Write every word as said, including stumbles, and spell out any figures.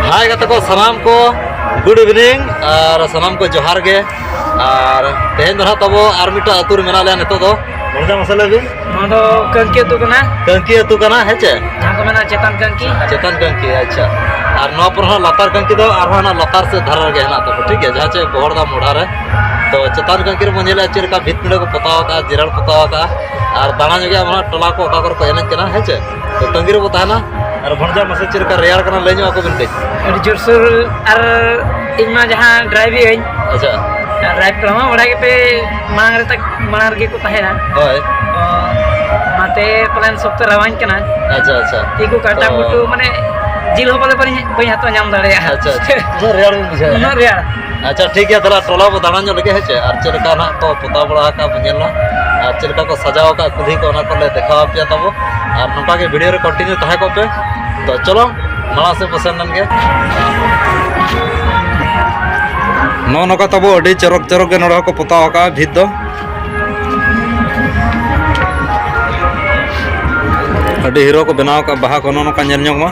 ᱦᱟᱭ ᱜᱟᱛᱮ ᱠᱚ, ᱥᱟᱱᱟᱢ ᱠᱚ good evening ᱟᱨ ᱥᱟᱱᱟᱢ ᱠᱚ ᱡᱚᱦᱟᱨ ᱜᱮ᱾ ᱟᱨ ᱛᱮᱦᱮᱧ ᱫᱚ ᱱᱟᱦᱟᱜ ᱛᱟᱵᱚ ᱟᱨ ᱢᱤᱫᱴᱟᱝ ᱟᱹᱛᱩ ᱨᱮ ᱢᱮᱱᱟᱜ ᱞᱮᱭᱟ ᱱᱤᱛᱚᱜ ᱫᱚ᱾ ᱵᱚᱲᱫᱟ, ᱢᱟᱥᱮ ᱞᱟᱹᱭ ᱵᱤᱱ᱾ ᱱᱚᱣᱟ ᱫᱚ ᱠᱟᱹᱝᱠᱤ ᱟᱹᱛᱩ ᱠᱟᱱᱟ᱾ ᱠᱟᱹᱝᱠᱤ ᱟᱹᱛᱩ ᱠᱟᱱᱟ, ᱦᱮᱸ ᱪᱮ? ᱡᱟᱦᱟᱸ ᱠᱚ ᱢᱮᱱᱟ ᱪᱮᱛᱟᱱ ᱠᱟᱹᱝᱠᱤ᱾ ᱪᱮᱛᱟᱱ ᱠᱟᱹᱝᱠᱤ, ᱟᱪᱪᱷᱟ᱾ ᱟᱨ ᱱᱚᱣᱟ ᱯᱚᱨ ᱦᱚᱸ ᱞᱟᱛᱟᱨ ᱠᱟᱹᱝᱠᱤ ᱫᱚ ᱟᱨᱦᱚᱸ ᱦᱟᱱᱟ ᱞᱟᱛᱟᱨ ᱥᱮᱫ ᱫᱷᱟᱨᱮ ᱨᱮᱜᱮ ᱦᱮᱱᱟᱜ ᱛᱟᱵᱚ, ᱴᱷᱤᱠ ᱜᱮᱭᱟ, ᱡᱟᱦᱟᱸ ᱪᱮ ᱵᱚᱦᱚᱲᱫᱟ ᱢᱚᱰᱷᱟ ᱨᱮ᱾ ᱛᱚ ᱪᱮᱛᱟᱱ ᱠᱟᱹᱝᱠᱤ ᱨᱮᱵᱚᱱ ᱧᱮᱞᱮᱫᱼᱟ ᱪᱮᱫ ᱞᱮᱠᱟ ᱵᱷᱤᱛ ᱯᱤᱸᱰᱟᱹ ᱠᱚ ᱯᱚᱛᱟᱣ ᱟᱠᱟᱫᱼᱟ, ᱡᱮᱨᱮᱲ ᱯᱚᱛᱟᱣ ᱟᱠᱟᱫᱼᱟ, ᱟᱨ ᱫᱟᱬᱟ ᱧᱚᱜᱮᱜᱼᱟ ᱚᱱᱟ ᱴᱚᱞᱟ ᱠᱚ ᱚᱠᱟ ᱠᱚᱨᱮ ᱠᱚ ᱮᱱᱮᱡ ᱠᱟᱱᱟ, ᱦᱮᱸ ᱪᱮ? ᱛᱚ ᱛᱟᱺᱜᱤ ᱨᱮᱵᱚ ᱛᱟᱦᱮᱱᱟ᱾ ᱟᱨ ᱵᱷᱚᱱᱡᱟ, ᱢᱟᱥᱮ ᱪᱮᱫ ᱞᱮᱠᱟ ᱨᱮᱭᱟᱲ ᱠᱟᱱᱟ ᱞᱟᱹᱭ ᱧᱚᱜ ᱟᱠᱚ ᱵᱤᱱ ᱠᱟᱹᱡ᱾ ᱟᱹᱰᱤ ᱡᱳᱨᱥᱳᱨ᱾ ᱟᱨ ᱤᱧ ᱢᱟ ᱡᱟᱦᱟᱸ ᱰᱨᱟᱭᱤᱵᱷ ᱟᱹᱧ, ᱟᱪᱪᱷᱟ᱾ ᱰᱨᱟᱭᱤᱵᱷ ᱠᱚᱨᱮ ᱦᱚᱸ ᱵᱟᱲᱟᱭ ᱜᱮᱯᱮ, ᱢᱟᱲᱟᱝ ᱨᱮ ᱛᱟᱠ-, ᱢᱟᱲᱟᱝ ᱨᱮᱜᱮ ᱠᱚ ᱛᱟᱦᱮᱱᱟ᱾ ᱦᱳᱭ᱾ ᱛᱚ ᱚᱱᱟᱛᱮ ᱯᱟᱞᱮᱱ ᱥᱚᱠᱛᱚ ᱨᱟᱣᱟᱧ ᱠᱟᱱᱟ᱾ ᱟᱪᱪᱷᱟ, ᱟᱪᱪᱷᱟ᱾ ᱛᱤ ᱠᱚ ᱠᱟᱴᱟ ᱛᱚ ᱵᱩᱴᱩ, ᱢᱟᱱᱮ ᱡᱤᱞ ᱦᱚᱸ ᱯᱟᱞᱮ ᱵᱟᱹᱧ, ᱵᱟᱹᱧ ᱦᱟᱛᱟᱣ ᱧᱟᱢ ᱫᱟᱲᱮᱭᱟᱜᱼᱟ᱾ ᱟᱪᱪᱷᱟ, ᱟᱪᱪᱷᱟ᱾ ᱩᱱᱟᱹᱜ ᱨᱮᱭᱟᱲ ᱵᱤᱱ ᱵᱩᱡᱷᱟᱹᱣᱮᱫᱼᱟ? ᱩᱱᱟᱹᱜ ᱨᱮᱭᱟᱲ᱾ ᱟᱪᱪᱷᱟ, ᱴᱷᱤᱠ ᱜᱮᱭᱟ, ᱛᱟᱦᱚᱞᱮ ᱴᱚᱞᱟ ᱵᱚ ᱫᱟᱬᱟᱱ ᱧᱚᱜ ᱞᱮᱜᱮ, ᱦᱮᱸ ᱪᱮ? ᱟᱨ ᱪᱮᱫ ᱞᱮᱠᱟ ᱱᱟᱦᱟᱜ ᱠᱚ ᱯᱚᱛᱟᱣ ᱵᱟᱲᱟ ᱟᱠᱟᱫᱼᱟ ᱵᱚ ᱧᱮᱞ ᱢᱟ, ᱟᱨ ᱪᱮᱫ ᱞᱮᱠᱟ ᱠᱚ ᱥᱟᱡᱟᱣ ᱟᱠᱟᱫ ᱠᱩᱞᱦᱤ ᱠᱚ, ᱚᱱᱟ ᱠᱚᱞᱮ ᱫᱮᱠᱷᱟᱣ ᱟᱯᱮᱭᱟ ᱛᱟᱵᱚ᱾ ᱟᱨ ᱱᱚᱝᱠᱟ ᱜᱮ ᱵᱷᱤᱰᱤᱭᱳ ᱨᱮ ᱠᱚᱱᱴᱤᱱᱤᱭᱩ ᱛᱟᱦᱮᱸ ᱠᱚᱜ ᱯᱮ᱾ ᱛᱚ ᱪᱚᱞᱚ, ᱢᱟᱲᱟᱝ ᱥᱮᱫ ᱵᱚ ᱥᱮᱱ ᱞᱮᱱ ᱜᱮ᱾ ᱱᱚᱜᱼᱚ ᱱᱚᱝᱠᱟ ᱛᱟᱵᱚ ᱟᱹᱰᱤ ᱪᱚᱨᱚᱠ ᱪᱚᱨᱚᱠ ᱜᱮ ᱱᱚᱰᱮ ᱦᱚᱸᱠᱚ ᱯᱚᱛᱟᱣ ᱟᱠᱟᱫᱼᱟ ᱵᱷᱤᱛ ᱫᱚ᱾ ᱟᱹᱰᱤ ᱦᱤᱨᱳ ᱠᱚ ᱵᱮᱱᱟᱣ ᱟᱠᱟᱫ ᱵᱟᱦᱟ ᱠᱚ, ᱱᱚᱜᱼᱚ ᱱᱚᱝᱠᱟ ᱧᱮᱞ ᱧᱚᱜ ᱢᱟ᱾